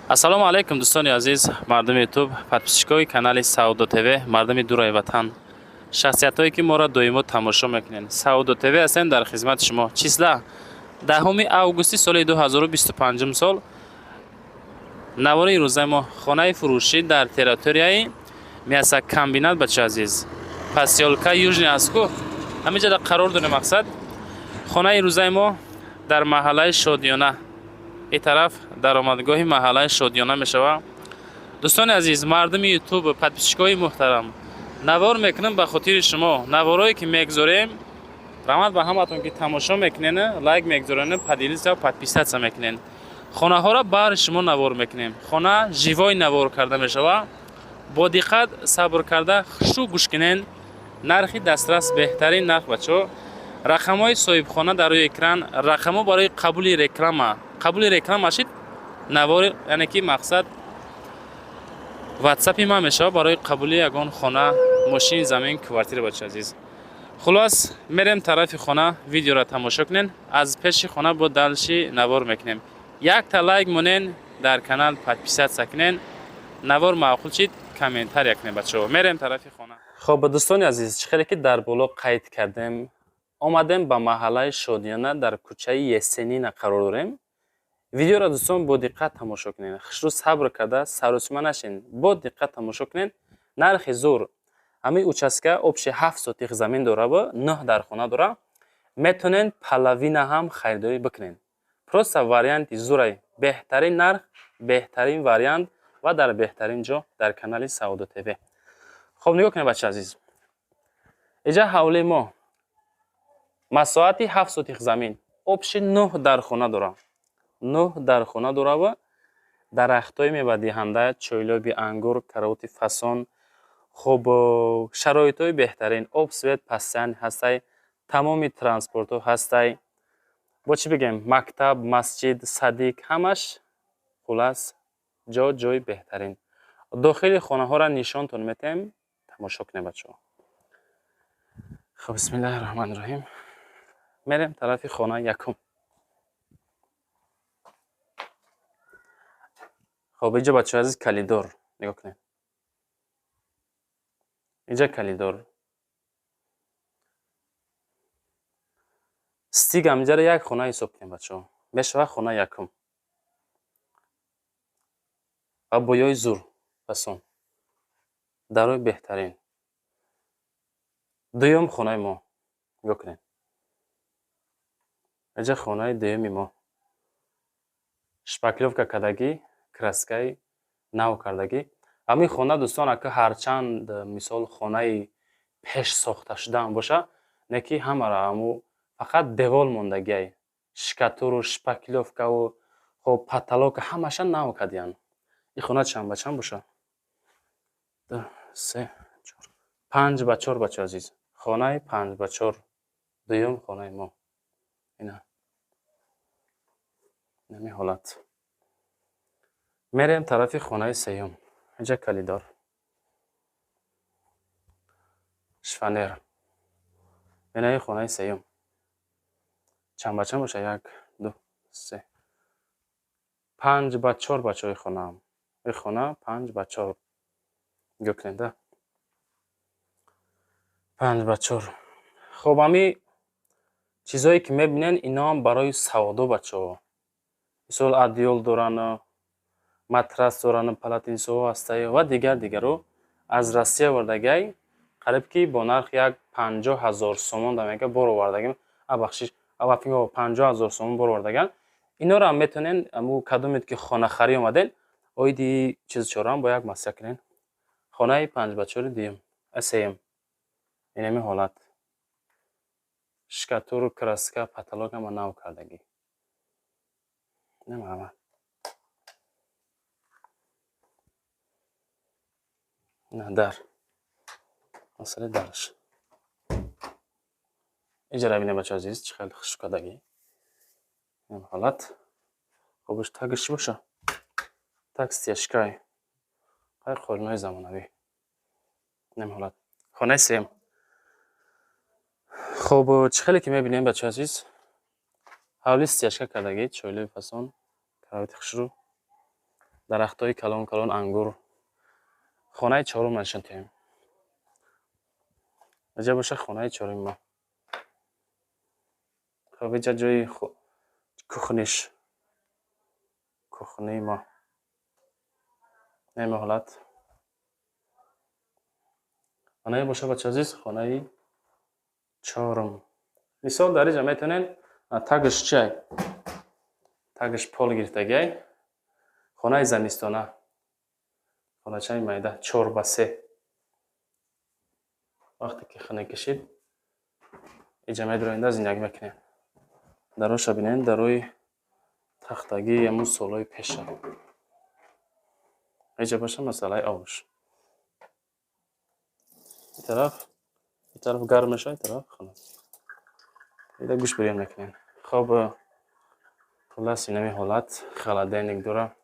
Ассалому алайкум, дӯстони азиз, мардуми Ютуб, подписчикои канали Савдо ТВ, мардуми дураи ватан, шахсиятҳое, ки моро доимо тамошо мекунед. Савдо ТВ ҳастем дар хизмати шумо. Числа 10 августи соли 2025 сол. Навори рӯзаи мо: хонаи фурӯшӣ дар территорияи мясокомбинат, бача азиз, посёлка Южный Аску, ҳаминҷода қарор дорем. Мақсад, хонаи рӯзаи мо дар маҳаллаи Шодиёна, ин тараф даромадгоҳи маҳаллаи Шодиёна мешавад. Дӯстони азиз, мардуми Ютуб, подписчикои муҳтарам, навор мекунем ба хотири шумо. Наворое ки мегзорем, раҳмат ба ҳаматон, ки тамошо мекунен, лайк мегзорен, поделиться, подписаться мекунен. Хонаҳоро баҳри шумо навор мекунем. Хона живой навор карда мешавад. Бо диққат, сабр карда, хушу гӯш кунен. Нархи дастрас, беҳтарин нарх, бачаҳо. Рақамҳои соҳибхона дар рӯи экран, рақамҳо барои қабули реклама. Қабули реклама шид, навори, яъне ки мақсад, Ватсапи ман мешавад барои қабули ягон хона, мошин, замин, квартира. Бача азиз, хулос, мерем тарафи хона, видеоро тамошо кунен. Аз пеши хона бо дальше навор мекунем. Якта лайк монен, дар канал подписаться кунен, навор маъқул шид, комментария кунем. Бачаҳо, мерем тарафи хона. Хоб, дӯстони азиз, чӣ хеле ки дар боло қайд кардем, омадем ба маҳаллаи Шодиёна, дар кӯчаи Есенина қарор дорем. Видеоро, дӯстон, бо диққат тамошо кунед, хушрӯ сабр карда, саросима нашен, бо диққат тамошо кунед. Нархи зур. Ҳамин участка общий 7 сотих замин дора, нӯҳ дар хона дора. Метонен половина ҳам харидорӣ бикунед. Просто варианти зурай, беҳтарин нарх, беҳтарин вариант ва дар беҳтарин ҷо, дар канали Савдо ТВ. Хоб, нигоҳ кунед, бача азиз, иҷа ҳавлии мо, масоҳати 7 сотих замин, общий нӯҳ дар хона дора, нӯҳ дар хона дорава, дарахтҳои мевадиҳанда, чойлоби ангур, кароти фасон. Хуб, шароитҳои беҳтарин, об, свет постоянно ҳастай, тамоми транспортҳо ҳастай. Бо чӣ бигем, мактаб, масҷид, садик, ҳамаш. Хулас, ҷо ҷои беҳтарин. Дохили хонаҳоро нишонтон метаҳем, тамошо кунед, бачаҳо. Хуб, бисмиллаҳи раҳмони раҳим, мерем тарафи хонаи якум. Хоб, инҷо, бачаҳои азиз, коридор, нигоҳ кунед, инҷа коридор. Стиг ҳаминҷаро як хона ҳисоб кунем, бачаҳо, мешавад хонаи якум ва боёи зур фасон, дарои беҳтарин. Дуюм хонаи мо, нигоҳ кунед, инҷа хонаи дуюми мо, шпаклёвка кардагӣ, краскаи нав кардагӣ. Ҳамин хона, дӯстон, ака, ҳарчанд мисол хонаи пеш сохта шудаам боша, не ки ҳамаро ҳаму фақат девол мондагиай, штукатуру, шпаклёвкаву, хоб, потолока, ҳамаша нав кардиянд. Ин хона чанд ба чанд боша? Ду, се, чор, 5 ба 4. Бача азиз, хонаи 5 ба 4, дуюм хонаи мо, ина инами ҳолат. Мерем тарафи хонаи сеюм. Инҷа коридор, шифоньер. Инаи хонаи сеюм чанд ба чанд боша? Як, ду, се, 5 ба 4. Бачаҳои хонаам, ин хона 5 ба 4, нигоҳ кунед, да, 5 ба 4. Хоб, ҳами чизое ки мебинед, иноам барои савдо, бачаҳо. Мисол, одеял доранд, матрас доранд, полотенцаҳо ҳастаю ва дигар дигаро. Аз Россия овардагиай, қариб ки бо нархи як 50 000 сомон да мега бор овардагим. Бахшиш, 50 000 сомон бор овардагиан. Инора ҳам метавонен, аму кадомед ки хонахарӣ омаден, оиди чизу чораам бо як маслиҳат кунен. Хонаи 5 ба 4 дуюм, сеюм, инами ҳолат, штукатуру, краска, потолок ҳама нав кардагӣ. Намаҳамад на дар масъалаи дарш. Иҷара бинед, бача азиз, чӣ хеле хушк кардагӣ, ин ҳолат. Хобаш тагаш чӣ боша? Так стяжкай, қай қолинои замонавӣ, инам ҳолат, хонаи сеюм. Хоб, чӣ хеле ки мебинем, бача азиз, ҳавли стяжка кардагӣ, чойлои фасон, кровати хушрӯ. Дарахтҳои калон калон, ангур. Хонаи чорум нишон диҳем. Иҷа боша хонаи чоруми мо. Хоб, иҷа ҷои кухниш. Кухнии мо. Неми ҳолат. Хонаи боша, бача азиз, хонаи чорум. Мисол, дар иҷа метавонед, тагш чиай? Тагш пол гирифтагиай. Хонаи замистона. Хоначаи майда 4 ба 3. Вақте ки хона кашид, иҷа медроинда зиндагӣ мекунем. Дароша бинед, дарои тахтагии ҳамун солҳои пеша. Иҷа боша масъалаи обш. Ин тараф гарм мешавад, ин тараф хунук. Ида гӯшт бирён мекунем. Хоб, хуллас, инами ҳолат, холодильник дора.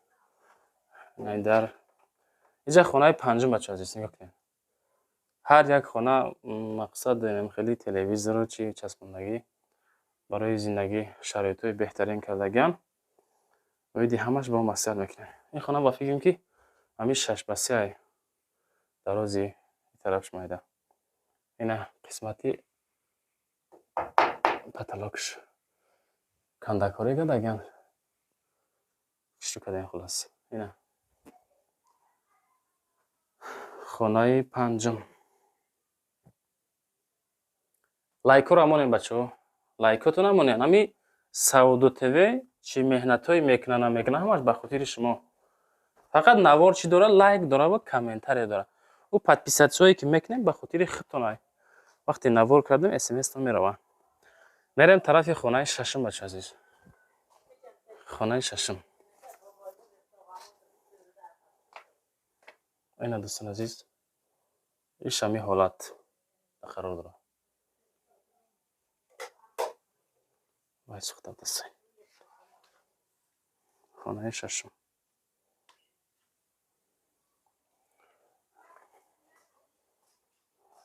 Дар иҷа хонаи панҷум, бача азиз, нигоҳ кунед. Ҳар як хона, мақсад, хеле телевизору чи часпондагӣ, барои зиндагӣ шароитҳои беҳтарин кардагиан. Оиди ҳамаш бо маслиҳат мекунем. Ин хона ба фикрам, ки ҳамин 6 ба 3 ай, дарози тарафш майда. Ина қисмати потолокш кандакорӣ кардагиан. Хушрӯ кардаем, хуллас. Ина хонаи панҷум. Лайкҳоро монем, бачаҳо. Лайкотон намонем. Ҳами Савдо ТВ чӣ меҳнатҳое мекуна, намекуна, ҳамаш ба хотири шумо. Фақат навор чӣ дора? Лайк дора ва комментария дора. Ӯ подписатсияое ки мекунем, ба хотири худтон. Вақте навор кардем, смстон меравад. Мерем тарафи хонаи шашум, бача азиз. Хонаи шашум. Ина, дӯстон азиз, иш ҳами ҳолат қарор дорад. Вай, сӯхта дасай. Хонаи шашум.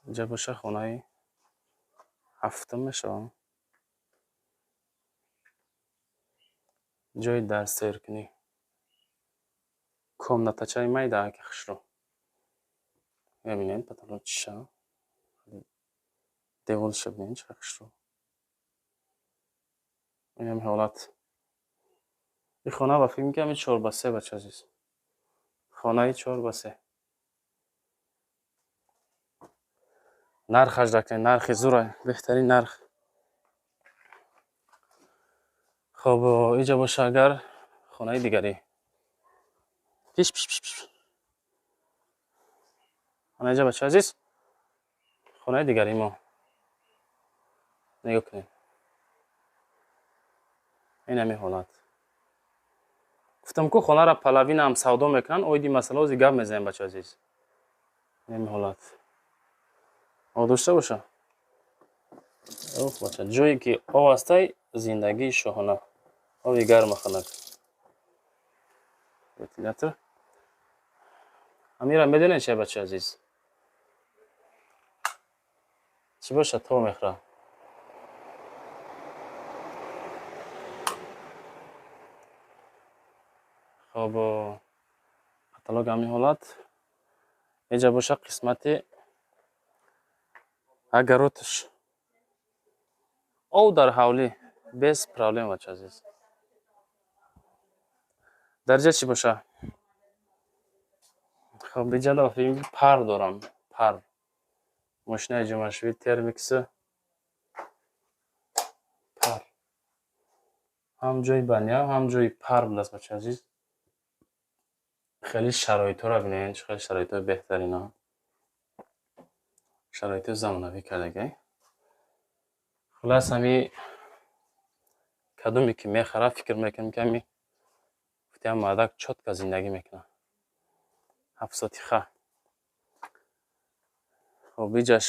Инҷа боша хонаи ҳафтум мешавад. Ҷои дарс серкунӣ. Комнатачаи майда, ки хушрӯ. Мебинед, потолок чиша. Деворша бинед, чӣ хушрӯ. Инам ҳолат. Ин хона ба фикр мекунам 4 ба 3, бача азиз. Хонаи 4 ба 3. Нархаш дакунед, нархи зура, беҳтарин нарх. Хоб, иҷа боша агар хонаи дигарӣ. Пиш пиш пиш пиш. Ана иҷа, бача азиз, хонаи дигари мо. Нигоҳ кунед. Ин ҳами ҳолат. Гуфтам ку, хонаро половина ҳам савдо мекунанд, оиди масъала ози гап мезанем, бача азиз. Ин ҳами ҳолат. Об дошта боша? Ох, бача, ҷое ки об ҳастай, зиндагии шоҳона. Оби гарма, хунук. Вентилятор. Ҳамира медонед чи, бача азиз? Чӣ боша, то мехӯрад. Хоб, потолок ҳамин ҳолат. Инҷа боша қисмати огородш. Об дар ҳавлӣ без проблем, бача азиз. Дар ҷа чӣ боша? Хоб, иҷа пар дорам, пар. Мошинаи ҷумашӯӣ термикс пар. Ҳам ҷои баня, ҳам ҷои пар будааст, бача азиз. Хеле шароитҳоро бинед, чӣ хеле шароитҳои беҳтарина. Шароити замонавӣ кардагӣ. Хуллас, ҳами кадоме ки мехарад, фикр мекунем, ки ҳами гуфтиам мардак чётко зиндагӣ мекунад. Ҳафтсотиха. Хоб, иҷаш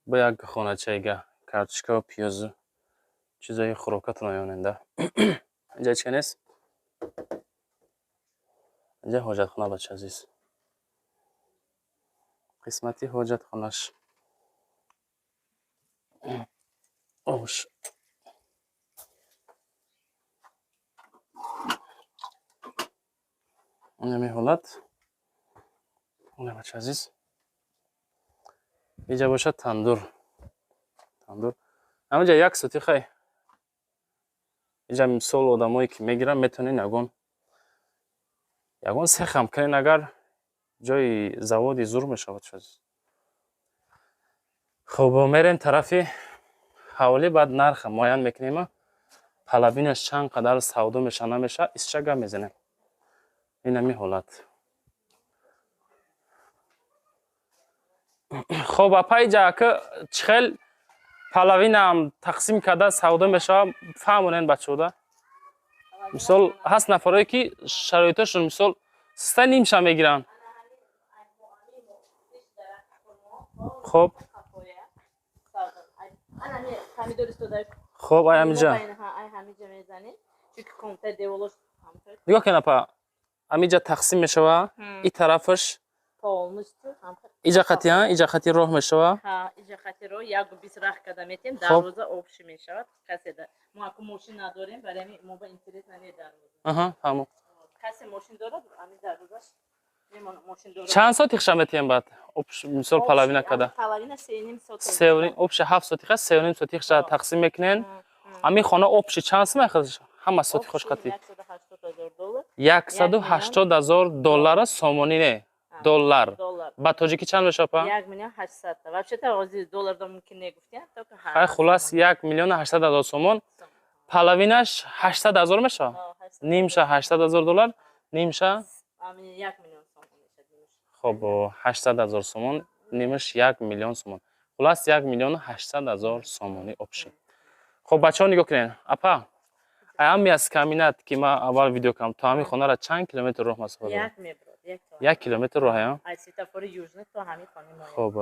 бо як хоначаига картошкаву пиёзу чизои хӯрокатон мемоненда. Инҷа ҳеч ка нест? Инҷа ҳоҷатхона, бача азиз. Қисмати ҳоҷатхонаш. Ош. Инами ҳолат. Ина, бача азиз, иҷа бошад тандур, тандур ҳамаҷа як соти хай. Иҷа мисол одамое ки мегиранд, метавонен ягон сехам кунен, агар ҷои заводи зур мешавад. Хуб, мерем тарафи ҳавлӣ, баъд нарха муайян мекунем, половинаш чанд қадар савдо меша, намеша, исча гап мезанем. Инами ҳолат. Хоб, апа, иҷа ака чӣ хел половинаам тақсим карда савдо мешава, фаҳмонен бачаода. Мисол, ҳаст нафарое ки шароитошон мисол систа, нимша мегиранд. Хоб, хоб, ай ҳамиҷа нигоҳ кун, апа, ҳамиҷа тақсим мешава, и тарафаш иҷа қати, иҷа қати роҳ мешава. Иҷа қати роҳ яку бист рах када метем, дарвоза общий мешавад. Касе мо аку мошин надорем, барои ҳамин мо ба интерес наме дарвоза. Аҳа, фаҳмо. Касе мошин дорад, ҳамин дарвозаш. Чанд сотихша метиҳем баъд, мисол, половина када? Половина 3,5 сотих. Сеюним, общий 7 сотиха, 3,5 сотихша тақсим мекунен. Ҳамин хона общий чанд сумай ҳама сотихош қати? 180 000 доллара, сомонӣ не, доллар. Ба тоҷикӣ чанд мешава, па? Хай, хулас, 1 800 000 сомон. Половинаш 800 000 мешава, нимша 800 000 доллар, нимша. Хоб, 800 000 сомон, нимаш 1 миллион сомон, хулас, 1 800 000 сомонӣ общий. Хоб, бачаҳо, нигоҳ кунед. Апа, ҳами мясокомбинат ки ман аввал видео кардам, то ҳамин хонара чанд километр роҳ масофа дорад? 1 километр роҳ. Хоб,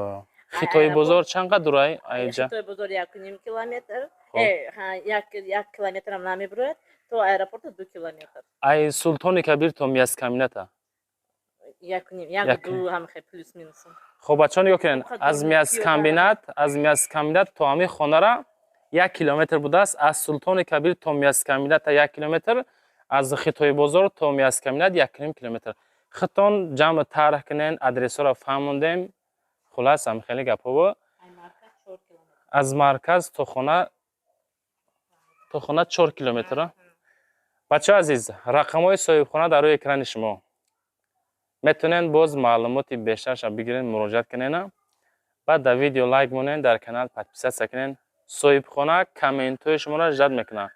Хитои бозор чанд қадр дурай аиҷа? Хитои бозор 1,5 километр, 1 километрам намебурояд, то аэропорта 2 километр. Ай Султони Кабир то мясокомбината? Якуним, як ду, ҳамхе плюс минус. Хоб, бачаҳо, нигоҳ кунед, аз мясокомбинат то ҳамин хонара 1 километр будааст, аз Султони Кабир то мясокомбината 1 километр, аз Хитои бозор то мясокомбинат 1,5 километр. Хитон ҷамъ тарҳ кунен, адресҳоро фаҳмондем. Хулас, ҳам хеле гапҳо. Аз марказ то хона 4 километр. Бачаҳо азиз, рақамҳои соҳибхона дар рӯи экрани шумо, метавонед боз маълумоти бештарша бигирен, муроҷиат кунена. Баъд дар видео лайк монен, дар канал подписаться кунен. Соҳибхона комментҳои шуморо ждать мекунад.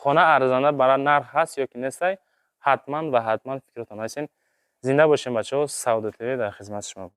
Хона арзанда бара нарх ҳаст ё ки нестай, ҳатман ва ҳатман фикротон нависен. Зинда бошем, бачаҳо, Савдо ТВ дар хизмати шумо.